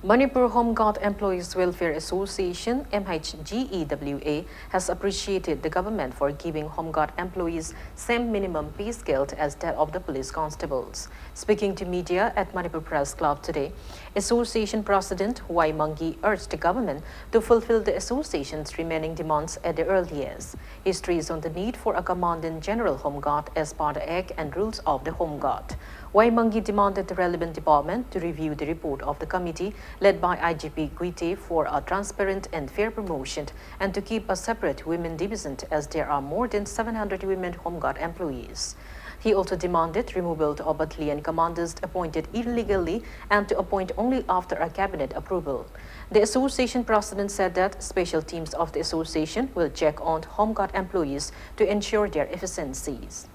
Manipur Home Guard Employees Welfare Association, M H G E W A, has appreciated the government for giving Home Guard employees same minimum pay scale as that of the police constables. Speaking to media at Manipur Press Club today, Association President Y Mangi urged the government to fulfill the association's remaining demands at the earliest. He stressed on the need for a Commandant General Home Guard as per the Act and rules of the Home Guard. Y Mangi demanded the relevant department to review the report of the committee led by I G P Guite for a transparent and fair promotion and to keep a separate women division, as there are more than seven hundred women Home Guard employees. He also demanded removal of battalion commanders appointed illegally and to appoint only after a cabinet approval. The association president said that special teams of the association will check on Home Guard employees to ensure their efficiencies.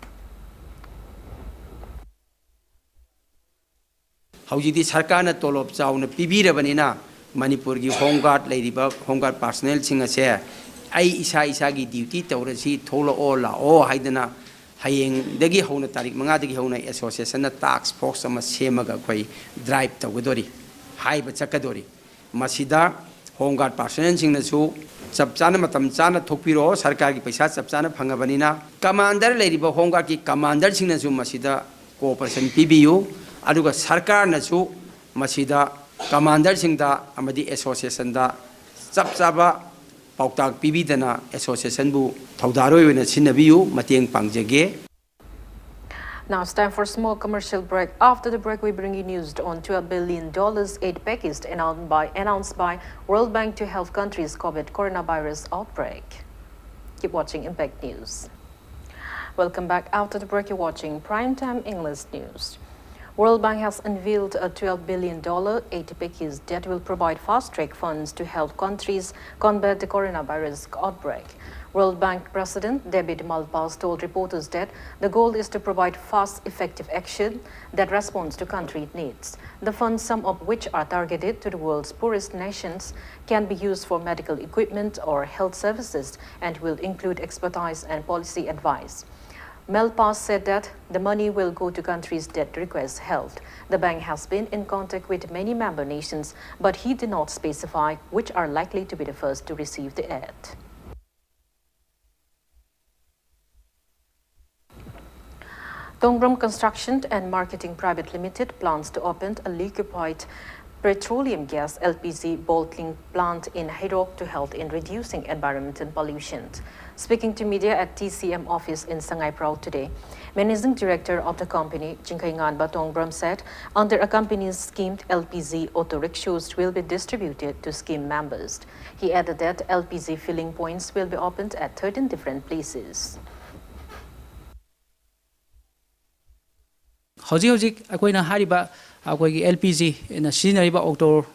ꯍꯧꯖꯤꯛꯇꯤ ꯁꯔꯀꯥꯔꯅ ꯇꯣꯂꯣꯞ ꯆꯥꯎꯅ ꯄꯤꯕꯤꯔꯕꯅꯤꯅ, ꯃꯅꯤꯄꯨꯔꯒꯤ home ꯒꯥꯔꯗ ꯂꯩꯔꯤꯕ home ꯒꯥꯔꯗ ꯄꯥꯔꯁꯣꯅꯦꯜꯁꯤꯡ ꯑꯁꯦ ꯑꯩ ꯏꯁꯥ ꯏꯁꯥꯒꯤ ꯗ꯭ꯌꯨꯇꯤ ꯇꯧꯔꯁꯤ, ꯊꯣꯛꯂꯛꯑꯣ, ꯂꯥꯛꯑꯣ ꯍꯥꯏꯗꯅ ꯍꯌꯦꯡꯗꯒꯤ ꯍꯧꯅ, ꯇꯥꯔꯤꯛ ꯃꯉꯥꯗꯒꯤ ꯍꯧꯅ ꯑꯦꯁꯣꯁꯤꯌꯦꯁꯟꯅ ꯇꯥꯛꯁ ꯐꯣꯔꯁ ꯑꯃ ꯁꯦꯝꯃꯒ ꯑꯩꯈꯣꯏ ꯗ꯭ꯔꯥꯏꯚ ꯇꯧꯒꯗꯣꯔꯤ, ꯍꯥꯏꯕ ꯆꯠꯀꯗꯣꯔꯤ꯫ ꯃꯁꯤꯗ ꯍꯣꯝ ꯒꯥꯔꯗ ꯄꯥꯔꯁꯣꯅꯦꯜꯁꯤꯡꯅꯁꯨ ꯆꯞ ꯆꯥꯅ, ꯃꯇꯝ ꯆꯥꯅ ꯊꯣꯛꯄꯤꯔꯛꯑꯣ, ꯁꯔꯀꯥꯔꯒꯤ ꯄꯩꯁꯥ ꯆꯞ ꯆꯥꯅ ꯐꯪꯉꯕꯅꯤꯅ꯫ ꯀꯃꯥꯟꯗꯔ ꯂꯩꯔꯤꯕ ꯍꯣꯝ ꯒꯥꯔꯗꯀꯤ ꯀꯃꯥꯟꯗꯔꯁꯤꯡꯅꯁꯨ ꯃꯁꯤꯗ ꯀꯣꯑꯣꯄꯔꯦꯁꯟ ꯄꯤꯕꯤꯌꯨ, ꯑꯗꯨꯒ ꯁꯔꯀꯥꯔꯅꯁꯨ ꯃꯁꯤꯗ ꯀꯃꯥꯟꯗꯔꯁꯤꯡꯗ ꯑꯃꯗꯤ ꯑꯦꯁꯣꯁꯤꯌꯦꯁꯟꯗ ꯆꯞ ꯆꯥꯕ ꯄꯥꯎꯇꯥꯛ ꯄꯤꯕꯤꯗꯅ ꯑꯦꯁꯣꯁꯤꯌꯦꯁꯟꯕꯨ ꯊꯧꯗꯥꯔꯣꯏ ꯑꯣꯏꯅ ꯁꯤꯟꯅꯕꯤꯌꯨ, ꯃꯇꯦꯡ ꯄꯥꯡꯖꯒꯦ꯫ Now it's time for a small commercial break. After the break, we bring you news on twelve billion dollars aid package announced by, announced by World Bank to help countries combat coronavirus outbreak. Keep watching Impact News. Welcome back. After the break, you're watching Prime Time English News. World Bank has unveiled a twelve billion dollar aid package that will provide fast-track funds to help countries combat the coronavirus outbreak. World Bank President David Malpass told reporters that the goal is to provide fast, effective action that responds to country needs. The funds, some of which are targeted to the world's poorest nations, can be used for medical equipment or health services and will include expertise and policy advice. Malpass said that the money will go to countries that request help. The bank has been in contact with many member nations, but he did not specify which are likely to be the first to receive the aid. Tongbram Construction and Marketing Private Limited plans to open a liquefied petroleum gas, L P G, bottling plant in Heirok to help in reducing environmental pollution. Speaking to media at T C M office in Sangaiprao today, Managing Director of the company, Chingkhai Nganba Tongbram, said under a company's scheme, L P G auto rickshaws will be distributed to scheme members. He added that L P G filling points will be opened at thirteen different places. ꯍꯧꯖꯤꯛ ꯍꯧꯖꯤꯛ ꯑꯩꯈꯣꯏꯅ ꯍꯥꯏꯔꯤꯕ ꯑꯩꯈꯣꯏꯒꯤ L P G ꯅ ꯁꯤꯖꯤꯟꯅꯔꯤꯕ auto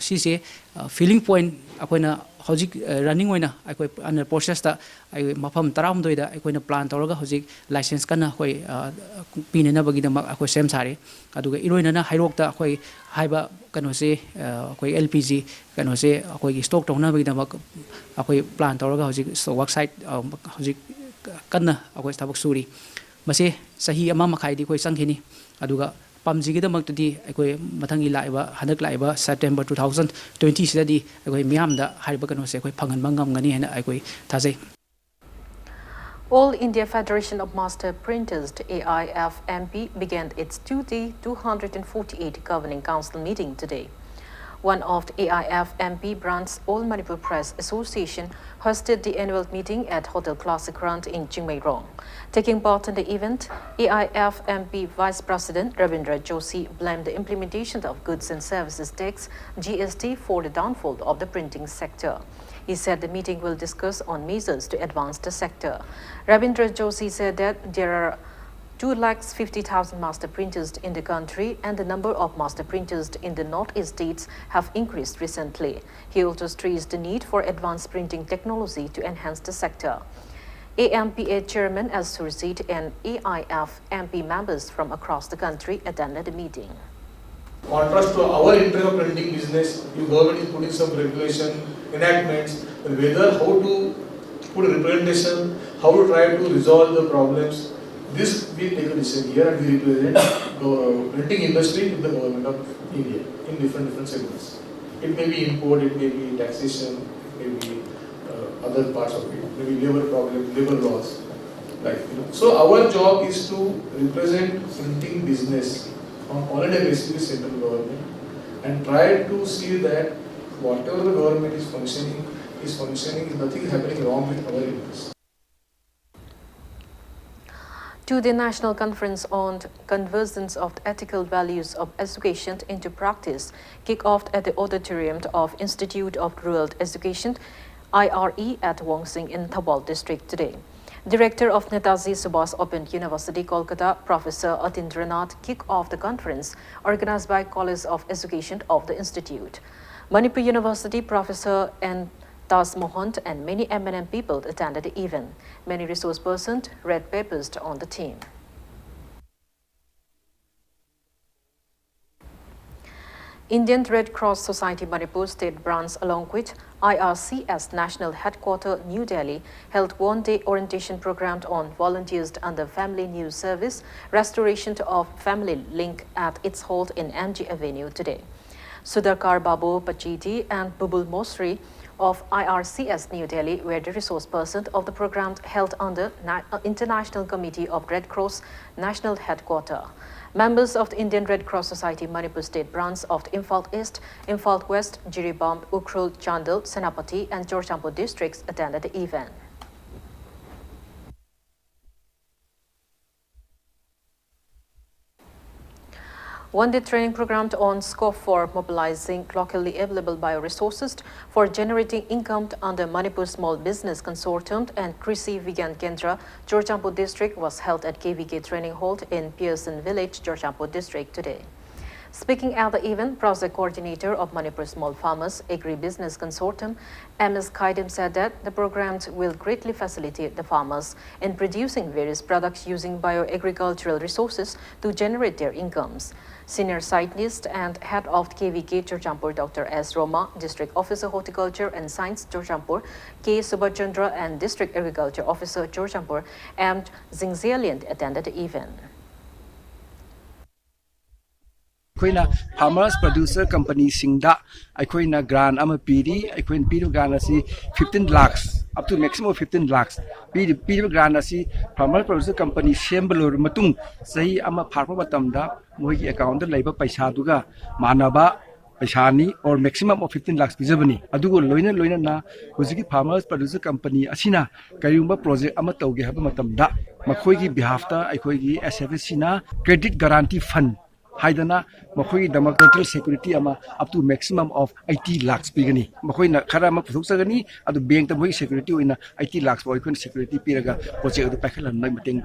ꯁꯤꯁꯦ filling point ꯑꯩꯈꯣꯏꯅ ꯍꯧꯖꯤꯛ running ꯑꯣꯏꯅ ꯑꯩꯈꯣꯏ under process ꯇ ꯑꯩꯈꯣꯏ ꯃꯐꯝ ꯇꯔꯥꯍꯨꯝꯗꯣꯏꯗ ꯑꯩꯈꯣꯏꯅ plan ꯇꯧꯔꯒ ꯍꯧꯖꯤꯛ license ꯀꯟꯅ ꯑꯩꯈꯣꯏ ꯄꯤꯅꯅꯕꯒꯤꯗꯃꯛ ꯑꯩꯈꯣꯏ ꯁꯦꯝ ꯁꯥꯔꯤ꯫ ꯑꯗꯨꯒ ꯏꯔꯣꯏꯅꯅ ꯍꯩꯔꯣꯛꯇ ꯑꯩꯈꯣꯏ ꯍꯥꯏꯕ ꯀꯩꯅꯣꯁꯦ ꯑꯩꯈꯣꯏ L P G ꯀꯩꯅꯣꯁꯦ ꯑꯩꯈꯣꯏꯒꯤ stock ꯇꯧꯅꯕꯒꯤꯗꯃꯛ ꯑꯩꯈꯣꯏ plan ꯇꯧꯔꯒ ꯍꯧꯖꯤꯛ work site ꯍꯧꯖꯤꯛ ꯀꯟꯅ ꯑꯩꯈꯣꯏ ꯊꯕꯛ ꯁꯨꯔꯤ꯫ ꯃꯁꯤ ꯆꯍꯤ ꯑꯃ ꯃꯈꯥꯏꯗꯤ ꯑꯩꯈꯣꯏ ꯆꯪꯈꯤꯅꯤ꯫ ꯑꯗꯨꯒ ꯄꯝꯁꯤꯒꯤꯗꯃꯛꯇꯗꯤ ꯑꯩꯈꯣꯏ ꯃꯊꯪꯒꯤ ꯂꯥꯛꯏꯕ ꯍꯟꯗꯛ ꯂꯥꯛꯏꯕ September two thousand twenty ꯁꯤꯗꯗꯤ ꯑꯩꯈꯣꯏ ꯃꯤꯌꯥꯝꯗ ꯍꯥꯏꯔꯤꯕ ꯀꯩꯅꯣꯁꯦ ꯑꯩꯈꯣꯏ ꯐꯪꯍꯟꯕ ꯉꯝꯒꯅꯤ ꯍꯥꯏꯅ ꯑꯩꯈꯣꯏ ꯊꯥꯖꯩ꯫ All India Federation of Master Printers, A I F M P, began its two-day, two hundred forty-eight Governing Council meeting today. One of the A I F M P branch, All Manipur Press Association, hosted the annual meeting at Hotel Classic Grand in Chingmeirong. Taking part in the event, A I F M P Vice President Ravindra Joshi blamed the implementation of goods and services tax, G S T, for the downfall of the printing sector. He said the meeting will discuss on measures to advance the sector. Ravindra Joshi said that there are two lakh fifty thousand master printers in the country, and the number of master printers in the northeast states have increased recently. He also stressed the need for advanced printing technology to enhance the sector. A M P A Chairman S Surjit and A I F M P members from across the country attended the meeting. Contrast to our internal printing business, your government is putting some regulation, enactments, and whether how to put a representation, how to try to resolve the problems. This we take a decision here and we represent the printing industry in the government of India in different different segments. It may be import, it may be taxation, it may be uh, other parts of it, maybe labor problem, labor laws. Like, you know. So our job is to represent printing business on all day basis with central government and try to see that whatever the government is functioning is functioning, nothing is happening wrong with our interest. Two-day national conference on convergence of the ethical values of education into practice kick off at the auditorium of Institute of Rural Education, I R E, at Wongsing in Thoubal district today. Director of Netaji Subhas Open University, Kolkata, Professor Atindranath kick off the conference organized by College of Education of the institute. Manipur University Professor N Taj Mohant and many eminent people attended the event. Many resource persons read papers on the theme. Indian Red Cross Society Manipur State Branch along with I R C S National Headquarter, New Delhi, held one-day orientation program on volunteers under Family News Service, restoration of family link at its hall in M G Avenue today. Sudhakar Babu Pachidi and Bubul Mosri of I R C S New Delhi were the resource person of the program held under Na- uh, International Committee of Red Cross National Headquarter. Members of the Indian Red Cross Society Manipur State Branch of the Imphal East, Imphal West, Jiribam, Ukhrul, Chandel, Senapati and Churachandpur districts attended the event. One-day training program on scope for mobilizing locally available bioresources for generating income under Manipur Small Business Consortium and Krishi Vigyan Kendra, Churachandpur District, was held at K V K Training Hall in Pearson Village, Churachandpur District today. Speaking at the event, Project Coordinator of Manipur Small Farmers Agribusiness Consortium, M S Khaidem, said that the program will greatly facilitate the farmers in producing various products using bioagricultural resources to generate their incomes. Senior Scientist and Head of K V K Churachandpur, Doctor S Roma, District Officer Horticulture and Science Churachandpur, K Subhachandra, and District Agriculture Officer Churachandpur, M Zingzelian, attended the event. ꯑꯩꯈꯣꯏꯅ farmers producer companyꯁꯤꯡꯗ ꯑꯩꯈꯣꯏꯅ grant ꯑꯃ ꯄꯤꯔꯤ꯫ ꯑꯩꯈꯣꯏꯅ ꯄꯤꯔꯤꯕ grant ꯑꯁꯤ fifteen lakhs, up to maximum of fifteen lakhs ꯄꯤꯔꯤ꯫ ꯄꯤꯔꯤꯕ grant ꯑꯁꯤ farmer producer company ꯁꯦꯝꯕ ꯂꯣꯏꯔꯕ ꯃꯇꯨꯡ, ꯆꯍꯤ ꯑꯃ ꯐꯥꯔꯛꯄ ꯃꯇꯝꯗ ꯃꯣꯏꯒꯤ accountꯗ ꯂꯩꯕ ꯄꯩꯁꯥꯗꯨꯒ ꯃꯥꯟꯅꯕ ꯄꯩꯁꯥꯅꯤ, or maximum of fifteen lakhs ꯄꯤꯖꯕꯅꯤ꯫ ꯑꯗꯨꯒ ꯂꯣꯏꯅ ꯂꯣꯏꯅꯅ ꯍꯧꯖꯤꯛꯀꯤ farmers producer company ꯑꯁꯤꯅ ꯀꯔꯤꯒꯨꯝꯕ project ꯑꯃ ꯇꯧꯒꯦ ꯍꯥꯏꯕ ꯃꯇꯝꯗ, ꯃꯈꯣꯏꯒꯤ behalfꯇ ꯑꯩꯈꯣꯏꯒꯤ S F S Cꯅ credit guarantee fund ꯍꯥꯏꯗꯅ ꯃꯈꯣꯏꯒꯤꯗꯃꯛ total security ꯑꯃ up to maximum of eighty lakhs ꯄꯤꯒꯅꯤ꯫ ꯃꯈꯣꯏꯅ ꯈꯔ ꯑꯃ ꯄꯨꯊꯣꯛꯆꯒꯅꯤ, ꯑꯗꯨ bankꯇ ꯃꯣꯏꯒꯤ security ꯑꯣꯏꯅ eighty lakhs ꯐꯥꯎ ꯑꯩꯈꯣꯏꯅ security ꯄꯤꯔꯒ project ꯑꯗꯨ ꯄꯥꯏꯈꯠꯍꯟꯕꯒꯤ ꯃꯇꯦꯡ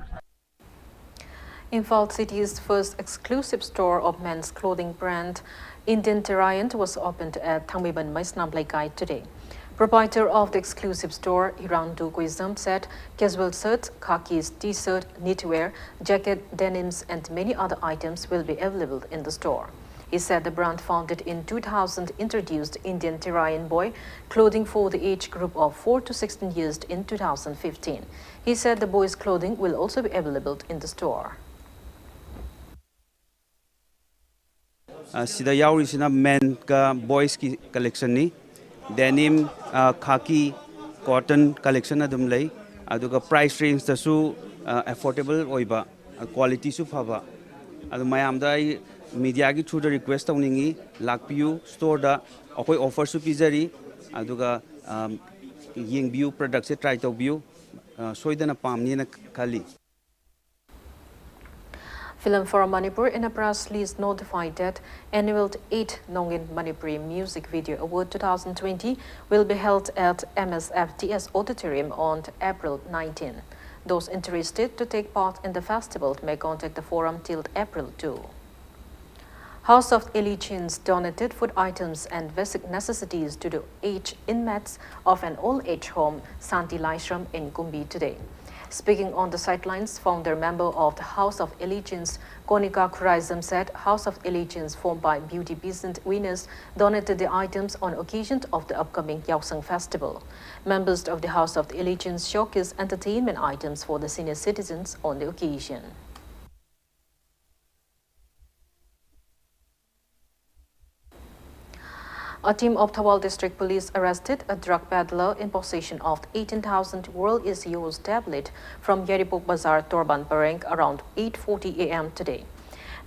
Imphal City's first exclusive store of men's clothing brand Indian Terrain was opened at Thangmeiban Maisnam Leikai today. Proprietor of the exclusive store, Hirandu Guizam, said casual shirts, khakis, t-shirt, knitwear, jacket, denims, and many other items will be available in the store. He said the brand founded in two thousand introduced Indian Terrain boy clothing for the age group of four to sixteen years in two thousand fifteen. He said the boys' clothing will also be available in the store. ꯑ, ꯁꯤꯗ ꯌꯥꯎꯔꯤꯁꯤꯅ menꯒ boysꯀꯤ collectionꯅꯤ꯫ Denim, ꯑ, khaki, cotton collection ꯑꯗꯨꯝ ꯂꯩ꯫ ꯑꯗꯨꯒ price rangeꯇꯁꯨ, ꯑ, affordable ꯑꯣꯏꯕ, ꯑ, qualityꯁꯨ ꯐꯕ꯫ ꯑꯗꯨ ꯃꯌꯥꯝꯗ ꯑꯩ mediaꯒꯤ throughꯗ request ꯇꯧꯅꯤꯡꯉꯤ, ꯂꯥꯛꯄꯤꯌꯨ storeꯗ, ꯑꯩꯈꯣꯏ offerꯁꯨ ꯄꯤꯖꯔꯤ꯫ ꯑꯗꯨꯒ, ꯑ, ꯌꯦꯡꯕꯤꯌꯨ, productꯁꯦ try ꯇꯧꯕꯤꯌꯨ, ꯑ, ꯁꯣꯏꯗꯅ ꯄꯥꯝꯅꯤꯅ ꯈꯜꯂꯤ꯫ Film Forum Manipur in a press release notified that annual eighth Nongin Manipuri Music Video Award two thousand twenty will be held at M S F D S Auditorium on April nineteen. Those interested to take part in the festival may contact the forum till April two. House of Allegiance donated food items and basic necessities to the aged inmates of an old age home, Santi Laishram, in Kumbi today. Speaking on the sidelines, founder member of the House of Allegiance, Konika Khuraijam, said House of Allegiance, formed by Beauty Peasant winners, donated the items on occasion of the upcoming Yaosang Festival. Members of the House of Allegiance showcased entertainment items for the senior citizens on the occasion. A team of Thoubal District Police arrested a drug peddler in possession of eighteen thousand World Is Yours tablet from Yairibok Bazar, Torban Pareng, around eight forty a m today.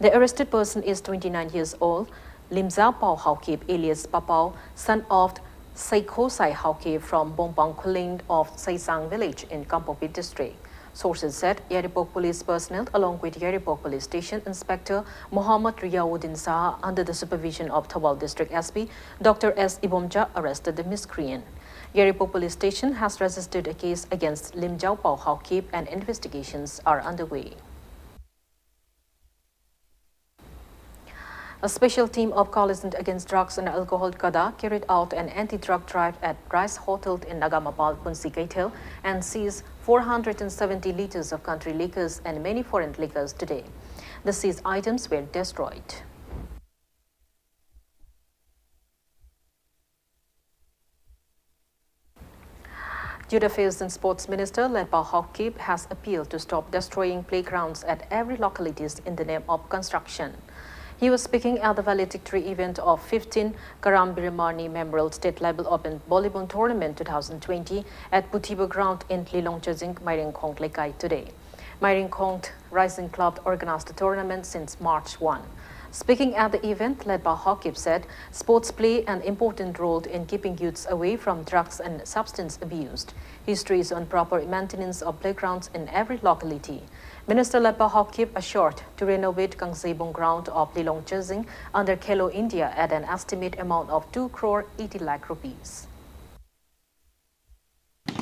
The arrested person is twenty-nine years old, Limza Pao Haokip, alias Papao, son of Seikho Sai Haokip from Bompang Khuling of Saisang village in Kangpokpi District. Sources said Yairibok police personnel, along with Yairibok Police Station Inspector Mohammad Riyauddin Saha, under the supervision of Thoubal District S P Doctor S Ibomcha, arrested the miscreant. Yairibok Police Station has registered a case against Limza Pao Haokip and investigations are underway. A special team of Coalition Against Drugs and Alcohol, CADA, carried out an anti-drug drive at Rice Hotel in Nagamapal, Punsi Keithel, and seized four hundred and seventy liters of country liquors and many foreign liquors today. The seized items were destroyed. Youth Affairs and Sports Minister Letpao Haokip has appealed to stop destroying playgrounds at every localities in the name of construction. He was speaking at the valedictory event of fifteen Karam Birimani Memorial State Level Open Volleyball Tournament twenty twenty at Puthiba Ground in Lilong Chazing, Mairengkhong Lekai today. Mairengkhong Rising Club organized the tournament since March one. Speaking at the event, Letpao Haokip said sports play an important role in keeping youths away from drugs and substance abuse. History is on proper maintenance of playgrounds in every locality. Minister Letpao Haokip assured to renovate Kangseibung ground of Lilong Chazing under Khelo India at an estimate amount of two crore eighty lakh rupees.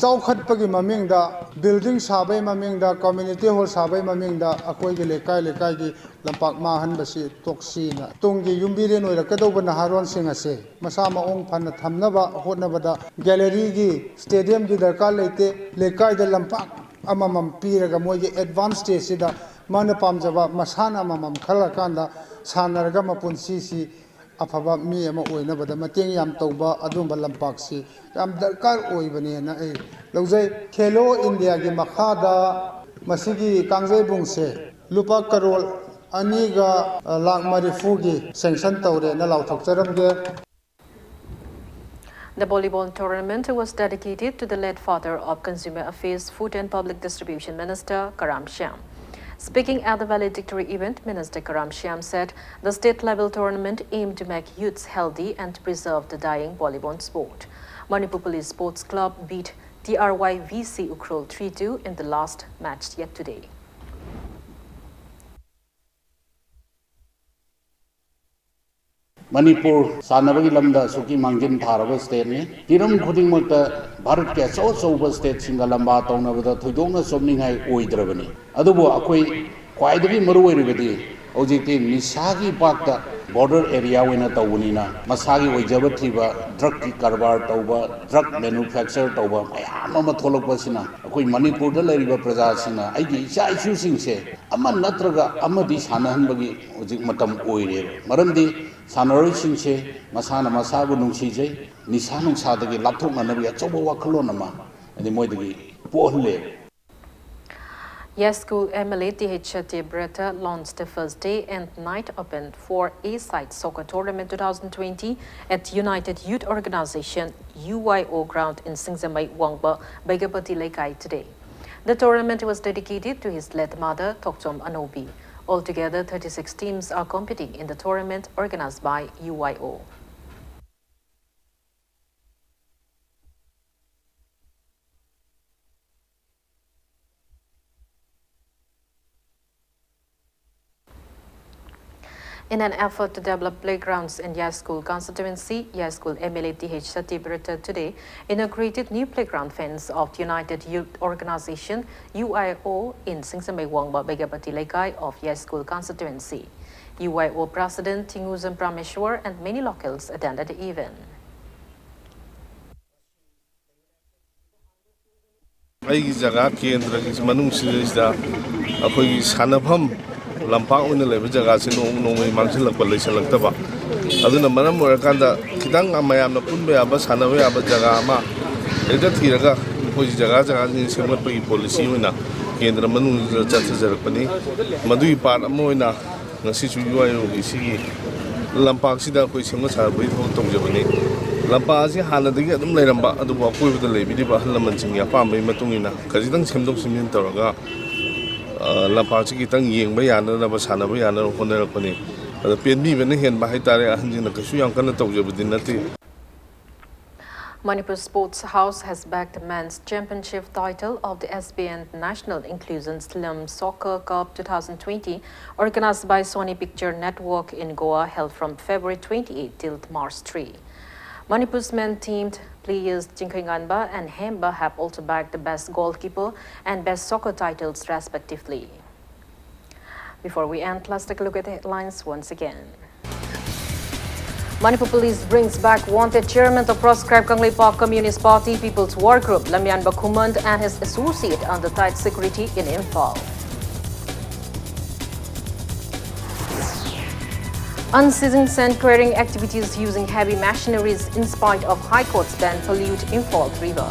ꯆꯥꯎꯈꯠꯄꯒꯤ ꯃꯃꯤꯡꯗ, building ꯁꯥꯕꯒꯤ ꯃꯃꯤꯡꯗ, community hall ꯁꯥꯕꯒꯤ ꯃꯃꯤꯡꯗ ꯑꯩꯈꯣꯏꯒꯤ ꯂꯩꯀꯥꯏ ꯂꯩꯀꯥꯏꯒꯤ ꯂꯝꯄꯥꯛ ꯃꯥꯡꯍꯟꯕꯁꯤ ꯇꯣꯛꯁꯤꯅ, ꯇꯨꯡꯒꯤ ꯌꯨꯝꯕꯤꯔꯦꯟ ꯑꯣꯏꯔꯛꯀꯗꯧꯕ ꯅꯍꯥꯔꯣꯟꯁꯤꯡ ꯑꯁꯦ ꯃꯁꯥ ꯃꯑꯣꯡ ꯐꯅ ꯊꯝꯅꯕ ꯍꯣꯠꯅꯕꯗ galleryꯒꯤ, stadiumꯒꯤ ꯗꯔꯀꯥꯔ ꯂꯩꯇꯦ꯫ ꯂꯩꯀꯥꯏꯗ ꯂꯝꯄꯥꯛ ꯑꯃꯃꯝ ꯄꯤꯔꯒ ꯃꯣꯏꯒꯤ advance stageꯁꯤꯗ ꯃꯥꯅ ꯄꯥꯝꯖꯕ ꯃꯁꯥꯟꯅ ꯑꯃꯃꯝ ꯈꯜꯂꯀꯥꯟꯗ ꯁꯥꯟꯅꯔꯒ ꯃꯄꯨꯟꯁꯤꯁꯤ ꯑꯐꯕ ꯃꯤ ꯑꯃ ꯑꯣꯏꯅꯕꯗ ꯃꯇꯦꯡ ꯌꯥꯝ ꯇꯧꯕ ꯑꯗꯨꯒꯨꯝꯕ ꯂꯝꯄꯥꯛꯁꯤ ꯌꯥꯝ ꯗꯔꯀꯥꯔ ꯑꯣꯏꯕꯅꯦꯅ ꯑꯩ ꯂꯧꯖꯩ꯫ ꯈꯦꯂꯣ ꯏꯟꯗꯤꯌꯥꯒꯤ ꯃꯈꯥꯗ ꯃꯁꯤꯒꯤ ꯀꯥꯡꯖꯩꯕꯨꯡꯁꯦ ꯂꯨꯄꯥ ꯀꯔꯣꯔ ꯑꯅꯤꯒ ꯂꯥꯛ ꯃꯔꯤꯐꯨꯒꯤ sanction ꯇꯧꯔꯦꯅ ꯂꯥꯎꯊꯣꯛꯆꯔꯝꯒꯦ꯫ The volleyball tournament was dedicated to the late father of Consumer Affairs, Food and Public Distribution Minister Karam Shyam. Speaking at the valedictory event, Minister Karam Shyam said the state-level tournament aimed to make youths healthy and to preserve the dying volleyball sport. Manipur Police Sports Club beat T R Y V C Ukhrul three two in the last match yet today. Manipur ꯁꯥꯟꯅꯕꯒꯤ ꯂꯝꯗ ꯑꯁꯨꯛꯀꯤ ꯃꯥꯡꯖꯤꯟ ꯊꯥꯔꯕ stateꯅꯤ꯫ ꯍꯤꯔꯝ ꯈꯨꯗꯤꯡꯃꯛꯇ ꯚꯥꯔꯠꯀꯤ ꯑꯆꯧ ꯑꯆꯧꯕ stateꯁꯤꯡꯒ ꯂꯝꯕꯥ ꯇꯧꯅꯕꯗ ꯊꯣꯏꯗꯣꯛꯅ ꯆꯣꯞꯅꯤꯡꯉꯥꯏ ꯑꯣꯏꯗ꯭ꯔꯕꯅꯤ꯫ ꯑꯗꯨꯕꯨ ꯑꯩꯈꯣꯏ ꯈ꯭ꯋꯥꯏꯗꯒꯤ ꯃꯔꯨ ꯑꯣꯏꯔꯤꯕꯗꯤ ꯍꯧꯖꯤꯛꯇꯤ ꯅꯤꯁꯥꯒꯤ ꯏꯄꯥꯛꯇ border area ꯑꯣꯏꯅ ꯇꯧꯕꯅꯤꯅ ꯃꯁꯥꯒꯤ ꯑꯣꯏꯖꯕ ꯊꯤꯕ, drugꯀꯤ ꯀꯔꯕꯥꯔ ꯇꯧꯕ, drug manufacture ꯇꯧꯕ ꯃꯌꯥꯝ ꯑꯃ ꯊꯣꯛꯂꯛꯄꯁꯤꯅ ꯑꯩꯈꯣꯏ ꯃꯅꯤꯄꯨꯔꯗ ꯂꯩꯔꯤꯕ ꯄ꯭ꯔꯖꯥꯁꯤꯡꯅ ꯑꯩꯒꯤ ꯏꯆꯥ ꯏꯁꯨꯁꯤꯡꯁꯦ ꯑꯃ ꯅꯠꯇ꯭ꯔꯒ ꯑꯃꯗꯤ ꯁꯥꯟꯅꯍꯟꯕꯒꯤ ꯍꯧꯖꯤꯛ ꯃꯇꯝ ꯑꯣꯏꯔꯦꯕ꯫ ꯃꯔꯝꯗꯤ ꯁꯥꯟꯅꯔꯣꯏꯁꯤꯡꯁꯦ ꯃꯁꯥꯅ ꯃꯁꯥꯕꯨ ꯅꯨꯡꯁꯤꯖꯩ, ꯅꯤꯁꯥ ꯅꯨꯡꯁꯥꯗꯒꯤ ꯂꯥꯞꯊꯣꯛꯅꯅꯕꯒꯤ ꯑꯆꯧꯕ ꯋꯥꯈꯜꯂꯣꯟ ꯑꯃ ꯍꯥꯏꯗꯤ ꯃꯣꯏꯗꯒꯤ ꯄꯣꯛꯍꯜꯂꯦꯕ꯫ Yaskul M L A T H Shatyabrata launched the first day and night open for A-Side Soccer Tournament two thousand twenty at United Youth Organization, U Y O ground in Singzamei Wangba, Baigapati Leikai today. The tournament was dedicated to his late mother, Thokchom Anobi. Altogether, thirty-six teams are competing in the tournament organized by U Y O. In an effort to develop playgrounds in Yaskul constituency, Yaskul M L A T H Satyabrata today inaugurated new playground fence of the United Youth Organization, U Y O, in Singsamei Wangba Begapati Leikai of Yaskul constituency. U Y O President Tinguzam Prameshwar and many locals attended the event. ꯑꯩꯒꯤ ꯖꯒꯥ ꯀꯦꯟꯗ꯭ꯔꯒꯤ ꯃꯅꯨꯡꯁꯤꯗꯩꯁꯤꯗ ꯑꯩꯈꯣꯏꯒꯤ ꯁꯥꯟꯅꯐꯝ ꯂꯝꯄꯥꯛ ꯑꯣꯏꯅ ꯂꯩꯕ ꯖꯒꯥꯁꯤ ꯅꯣꯡ ꯅꯣꯡꯃꯒꯤ ꯃꯥꯡꯁꯤꯜꯂꯛꯄ, ꯂꯩꯁꯤꯜꯂꯛꯇꯕ꯫ ꯑꯗꯨꯅ ꯃꯔꯝ ꯑꯣꯏꯔꯀꯥꯟꯗ ꯈꯤꯇꯪ ꯃꯌꯥꯝꯅ ꯄꯨꯟꯕ ꯌꯥꯕ, ꯁꯥꯟꯅꯕ ꯌꯥꯕ ꯖꯒꯥ ꯑꯃ ꯍꯦꯛꯇ ꯊꯤꯔꯒ ꯑꯩꯈꯣꯏꯒꯤ ꯖꯒꯥ ꯖꯒꯥꯁꯤꯡ ꯁꯦꯝꯒꯠꯄꯒꯤ ꯄꯣꯂꯤꯁꯤ ꯑꯣꯏꯅ ꯀꯦꯟꯗ꯭ꯔ ꯃꯅꯨꯡꯁꯤꯗ ꯆꯠꯊꯖꯔꯛꯄꯅꯤ꯫ ꯃꯗꯨꯒꯤ ꯄꯥꯔꯠ ꯑꯃ ꯑꯣꯏꯅ ꯉꯁꯤꯁꯨ ꯌꯨ ꯑꯥꯏ ꯑꯣꯒꯤ ꯁꯤꯒꯤ ꯂꯝꯄꯥꯛꯁꯤꯗ ꯑꯩꯈꯣꯏ ꯁꯦꯝꯒꯠ ꯁꯥꯒꯠꯄꯒꯤ ꯊꯕꯛ ꯇꯧꯖꯕꯅꯤ꯫ ꯂꯝꯄꯥꯛ ꯑꯁꯤ ꯍꯥꯟꯅꯗꯒꯤ ꯑꯗꯨꯝ ꯂꯩꯔꯝꯕ, ꯑꯗꯨꯕꯨ ꯑꯀꯣꯏꯕꯗ ꯂꯩꯕꯤꯔꯤꯕ ꯑꯍꯜ ꯂꯃꯟꯁꯤꯡꯒꯤ ꯑꯄꯥꯝꯕꯒꯤ ꯃꯇꯨꯡ ꯏꯟꯅ ꯈꯖꯤꯛꯇꯪ ꯁꯦꯝꯗꯣꯛ ꯁꯦꯝꯖꯤꯟ ꯇꯧꯔꯒ, ꯑ, ꯂꯝꯄꯥꯛꯁꯤ ꯈꯤꯇꯪ ꯌꯦꯡꯕ ꯌꯥꯅꯅꯕ, ꯁꯥꯟꯅꯕ ꯌꯥꯅꯅꯕ ꯍꯣꯠꯅꯔꯛꯄꯅꯤ꯫ ꯑꯗ ꯄꯦꯟꯕꯤꯕꯅ ꯍꯦꯟꯕ ꯍꯥꯏꯇꯥꯔꯦ, ꯑꯍꯟꯁꯤꯡꯅ ꯀꯩꯁꯨ ꯌꯥꯝ ꯀꯟꯅ ꯇꯧꯖꯕꯗꯤ ꯅꯠꯇꯦ꯫ Manipur Sports House has bagged the men's championship title of the S B N National Inclusion Slam Soccer Cup two thousand twenty, organized by Sony Picture Network in Goa, held from February twenty-eight till March three. Manipur's men teamed players Chingkhoi Nganba and Hemba have also bagged the best goalkeeper and best soccer titles respectively. Before we end, let's take a look at the headlines once again. Manipur Police brings back wanted chairman of proscribed Kangleipak Communist Party People's War Group, Lamyanba Khumant, and his associate under tight security in Imphal. Unceasing sand quarrying activities using heavy machineries in spite of High Court's ban pollute Imphal River.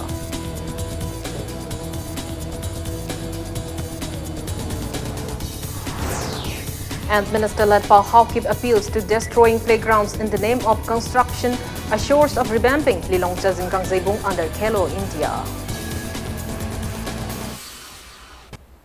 And Minister Letpao Haokip appeals to destroying playgrounds in the name of construction, assures of revamping Lilong Chazin Kangzeibung under Khelo India.